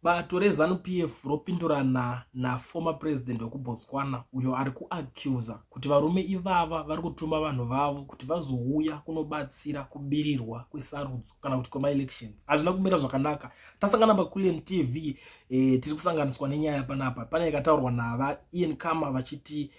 Bato reZanu PF ropindurana naformer president wekuBotswana uyo ari kuaccusa kuti varume ivava vari kutuma vanhu vavo kuti vazouya kunobatsira kubirirwa kwesarudzo kana kuti kwemaelections. Hazvina kumira zvakanaka. Tasangana paCulian TV, tiri kusanganiswa nenyaya panapa. Pane yakataurwa nava Ian Khama vachiti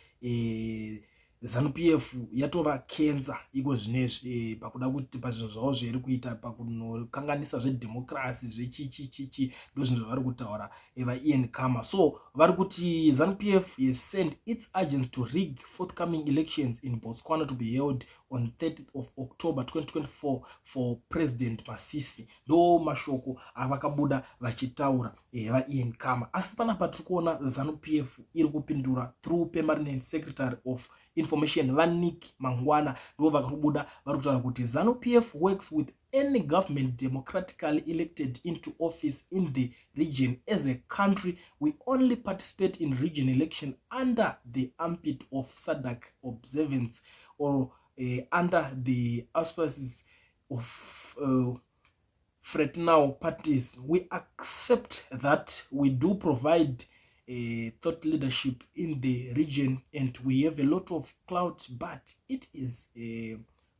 ZANU PF yatova kenza iko zvinezvi pakuda kuti pazvinhu zvavo zvairi kuita pakunokanganisa zvedemocracy zvechichichichi, ndo zvinhu zvavari kutaura vaIan Khama. So vari kuti ZANU PF has sent its agents to rig forthcoming elections in Botswana to be held on 30th of October 2024 for President Masisi. Ndo mashoko avakabuda vachitaura vaIan Khama. Asi panapa tiri kuona ZANU PF iri kupindura through permanent secretary of information vaNick Mangwana. Ndo vari kubuda vari kutaura kuti ZANU PF works with any government democratically elected into office in the region. As a country, we only participate in region election under the armpit of SADC observance or under the auspices of fraternal parties. We accept that we do provide thought leadership in the region and we have a lot of clout, but it is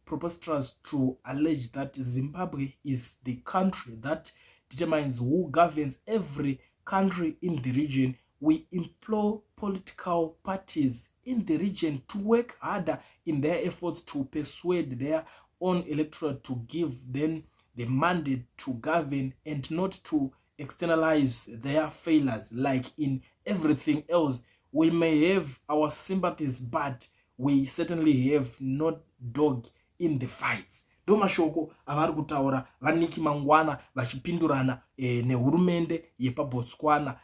preposterous to allege that Zimbabwe is the country that determines who governs every country in the region. We implore political parties in the region to work harder in their efforts to persuade their own electorate to give them the mandate to govern and not to externalize their failures. Like in everything else, we may have our sympathies, but we certainly have no dog in the fights. Ndo mashoko avari kutaura vaNick Mangwana vachipindurana nehurumende yepaBotswana,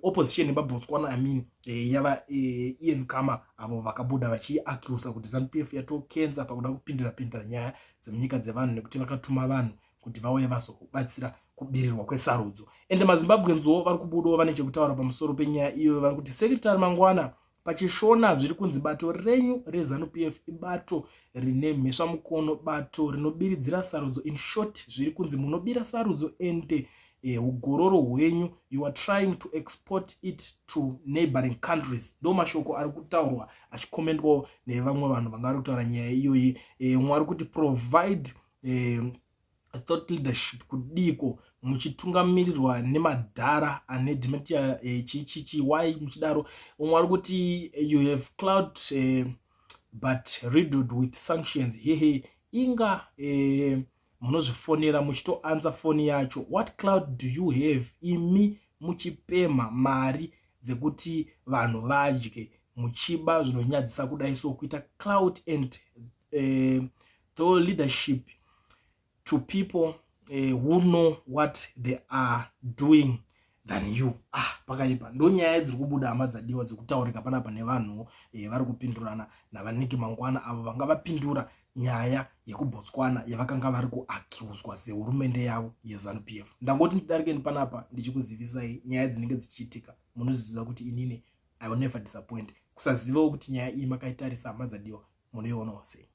opposition yepaBotswana, I mean, yava Ian Khama, avo vakabuda vachiaccusa kuti ZANU PF yatokenza pakuda kupindira pindira nyaya dzemunyika dzevanhu nekuti vakatuma vanhu kuti vauye vazobatsira kubirirwa kwesarudzo. Ende maZimbabweanswo vari kubudawo vane chekutaura pamusoro penyaya iyoyo. Vari kuti, "Secretary Mangwana, pachiShona zviri kunzi bato renyu reZANU PF ibato rine mhesva mukono, bato rinobiridzira sarudzo. In short, zviri kunzi munobira sarudzo ende ugororo hwenyu you are trying to export it to neighboring countries." Ndo mashoko ari kutaurwa achicommentwawo nevamwe vanhu vanga vari kutaura nyaya iyoyi. Mumwe ari kuti, "Provide thought leadership kudiko muchitungamirirwa nemadhara ane dementia chichichi? Why muchidaro?" Umwe ari kuti, "You have clout but riddled with sanctions. Hehe, inga munozvifonera muchitoanza foni yacho. What clout do you have imi muchipemha mari dzekuti vanhu vadye, muchiba zvinonyadzisa kudai? So kuita clout and thought leadership to people who know what they are doing than you." Ah, pakaipa. Ndo nyaya dziri kubuda, hama dzadiwa, dzekutaurika panapa nevanhu vari kupindurana navaNick Mangwana, avo vanga vapindura nyaya yekuBotswana yavakanga vari kuaccuswa sehurumende yavo yeZANU PF. Ndangoti ndidarikeni panapa ndichikuzivisai nyaya dzinenge dzichiitika. Munozviziva kuti inini I will never disappoint. Kusazivawo kuti nyaya iyi makaitarisa, hama dzadiwa, munoionawo sei?